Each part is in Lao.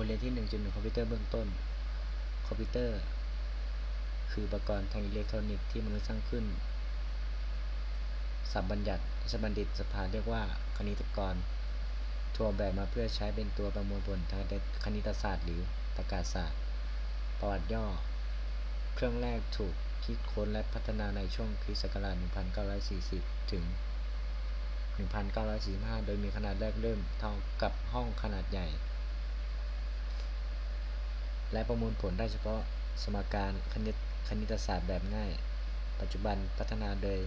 ບົດຮຽນທີໜຶ່ງຈຸດໜຶ່ງ ຄອມພິວເຕີເບື້ອງຕົ້ນ. ຄອມພິວເຕີຄືອຸປະກອນທາງອີເລັກໂທຣນິກທີ່ມະນຸດສ້າງຂຶ້ນ. ສັບບັນຍັດ: ລາຊະບັນດິດສະພາລຽກວ່າຄະນິດຕະກອນ. ຖືກອອກແບບມາເພື່ອໃຊ້ເປັນຕົວປະມວນຜົນທາງຄະນິດຕະສາດ ຫຼື ຕະກະສາດ. ປະຫວັດຫຍໍ້: ເຄື່ອງແລກຖືກຄິດຄົ້ນ ແລະ ພັດທະນາໃນຊ່ວງຄຣິສຕະສັກກະລາດ ໜຶ່ງພັນເກົ້າຮ້ອຍສີ່ສິບ ເຖິງ ໜຶ່ງພັນເກົ້າຮ້ອຍສີ່ສິບຫ້າ ໂດຍມີຂະໜາດແລກເລີ່ມເທົ່າກັບຫ້ອງຂະໜາດໃຫຍ່ ແລະ ປະມວນຜົນໄດ້ສະເພາະສະໝັກການຄະນິດ ຄະນິດຕະສາດແບບງ່າຍ. ປັດຈຸບັນພັດທະນາໂດຍ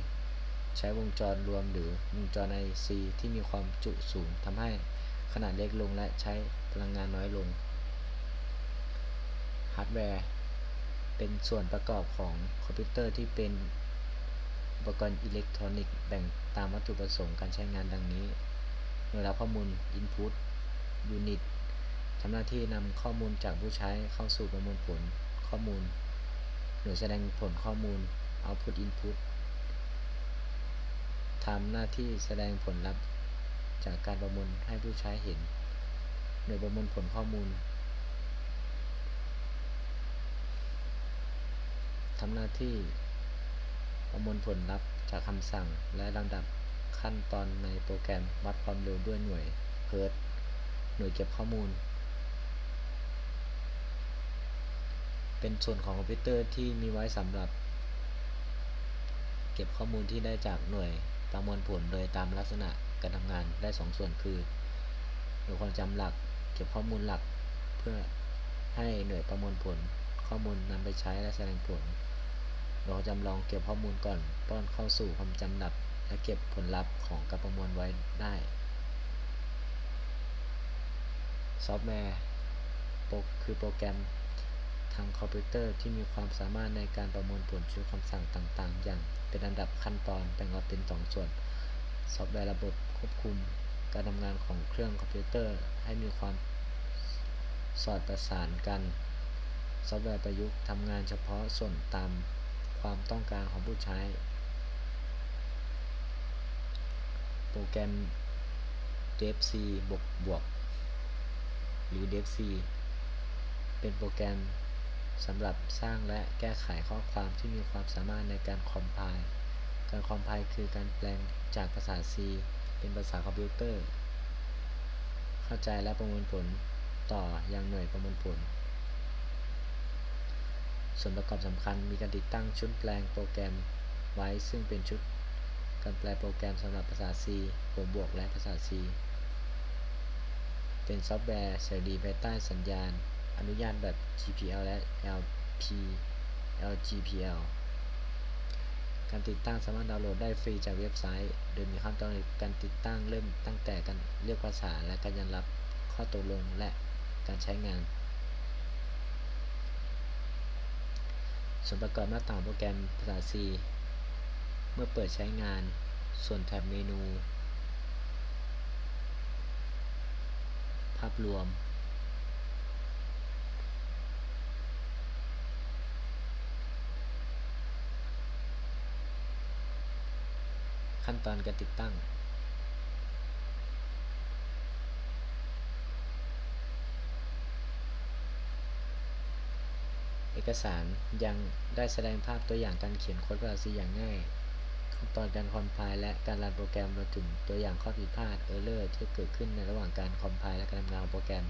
ໃຊ້ວົງຈອນລວມ ຫຼື ວົງຈອນໄອຊີ ທີ່ມີຄວາມຈຸສູງ ທຳໃຫ້ຂະໜາດເລັກລົງ ແລະ ໃຊ້ພະລັງງານນ້ອຍລົງ. ຮາດແວ: ເປັນສ່ວນປະກອບຂອງຄອມພິວເຕີທີ່ເປັນອຸປະກອນອີເລັກໂທຣນິກ ແບ່ງຕາມວັດຖຸປະສົງການໃຊ້ງານດັ່ງນີ້: ໜ່ວຍຮັບຂໍ້ມູນ ອິນພຸດຢູນິດ ທຳໜ້າທີ່ນຳຂໍ້ມູນຈາກຜູ້ໃຊ້ເຂົ້າສູ່ປະມວນຜົນຂໍ້ມູນ. ໜ່ວຍສະແດງຜົນຂໍ້ມູນ ເອົາພຸດອິນພຸດ ທຳໜ້າທີ່ສະແດງຜົນລັບຈາກການປະມວນໃຫ້ຜູ້ໃຊ້ເຫັນ. ໜ່ວຍປະມວນຜົນຂໍ້ມູນ ທຳໜ້າທີ່ປະມວນຜົນລັບຈາກຄຳສັ່ງ ແລະ ລຳດັບຂັ້ນຕອນໃນໂປຣແກຣມ. ວັດຄວາມເລັວດ້ວຍໜ່ວຍເຮີດ. ໜ່ວຍເກັບຂໍ້ມູນ ເປັນສ່ວນຂອງຄອມພິວເຕີທີ່ມີໄວ້ສຳລັບເກັບຂໍ້ມູນທີ່ໄດ້ຈາກໜ່ວຍປະມວນຜົນໂດຍຕາມລັກສະນະການທຳງານໄດ້ສອງສ່ວນຄື: ໜ່ວຍຄວາມຈຳຫຼັກ ເກັບຂໍ້ມູນຫຼັກເພື່ອໃຫ້ໜ່ວຍປະມວນຜົນຂໍ້ມູນນຳໄປໃຊ້ ແລະ ສະແດງຜົນ. ໜ່ວຍຄວາມຈຳລອງ ເກັບຂໍ້ມູນກ່ອນປ້ອນເຂົ້າສູ່ຄວາມຈຳຫຼັກ ແລະ ເກັບຜົນລັບຂອງການປະມວນໄວ້ໄດ້. ຊອບແວ: ໂປ ຄືໂປຣແກຣມທາງຄອມພິວເຕີທີ່ມີຄວາມສາມາດໃນການປະມວນຜົນຊຸດຄຳສັ່ງຕ່າງໆ ຢ່າງເປັນລຳດັບຂັ້ນຕອນ ແບ່ງອອກເປັນສອງສ່ວນ. ຊອບແວລະບົບຄວບຄຸມການທຳງານຂອງເຄື່ອງຄອມພິວເຕີໃຫ້ມີຄວາມສອດປະສານກັນ. ຊອບແວປະຍຸກທຳງານສະເພາະສ່ວນຕາມຄວາມຕ້ອງການຂອງຜູ້ໃຊ້. ໂປຣແກຣມເດບຊີບວກບວກ ຫຼື ເດບຊີ ເປັນໂປຣແກຣມສຳລັບສ້າງ ແລະ ແກ້ໄຂຂໍ້ຄວາມທີ່ມີຄວາມສາມາດໃນການຄອມໄພ. ການຄອມໄພຄືການແປງຈາກພາສາຊີເປັນພາສາຄອມພິວເຕີ ເຂົ້າໃຈ ແລະ ປະມວນຜົນຕໍ່ຍັງໜ່ວຍປະມວນຜົນ. ສ່ວນປະກອບສຳຄັນ ມີການຕິດຕັ້ງຊຸດແປງໂປຣແກຣມໄວ້ ຊຶ່ງເປັນຊຸດການແປໂປຣແກຣມສຳລັບພາສາຊີບວກບວກ ແລະ ພາສາຊີ ເປັນຊອບແວເສລີພາຍໃຕ້ສັນຍານອະນຸຍາດແບບ ຈີພີແອລ ແລະ ແອລພີ ແອລຈີພີແອລ. ການຕິດຕັ້ງສາມາດດາວໂຫຼດໄດ້ຟຣີຈາກເວັບໄຊ ໂດຍມີຂັ້ນຕອນການຕິດຕັ້ງເລີ່ມຕັ້ງແຕ່ການເລືອກພາສາ ແລະ ການຍອມຮັບຂໍ້ຕົກລົງ ແລະ ການໃຊ້ງານ. ສ່ວນປະກອບໜ້າຕ່າງໂປຣແກຣມພາສາຊີ ເມື່ອເປີດໃຊ້ງານ. ສ່ວນແຖບເມນູ ພາບລວມ. ຂັ້ນຕອນການຕິດຕັ້ງ. ເອກະສານ ຍັງໄດ້ສະແດງພາບຕົວຢ່າງການຂຽນໂຄດພາສາຊີຢ່າງງ່າຍ, ຂັ້ນຕອນການຄອມໄພ ແລະ ການຣັນໂປຣແກຣມ, ລວມເຖິງຕົວຢ່າງຂໍ້ຜິດພາດ, ເອີເຣີ ທີ່ເກີດຂຶ້ນໃນລະຫວ່າງການຄອມໄພ ແລະ ການທຳງານຂອງໂປຣແກຣມ.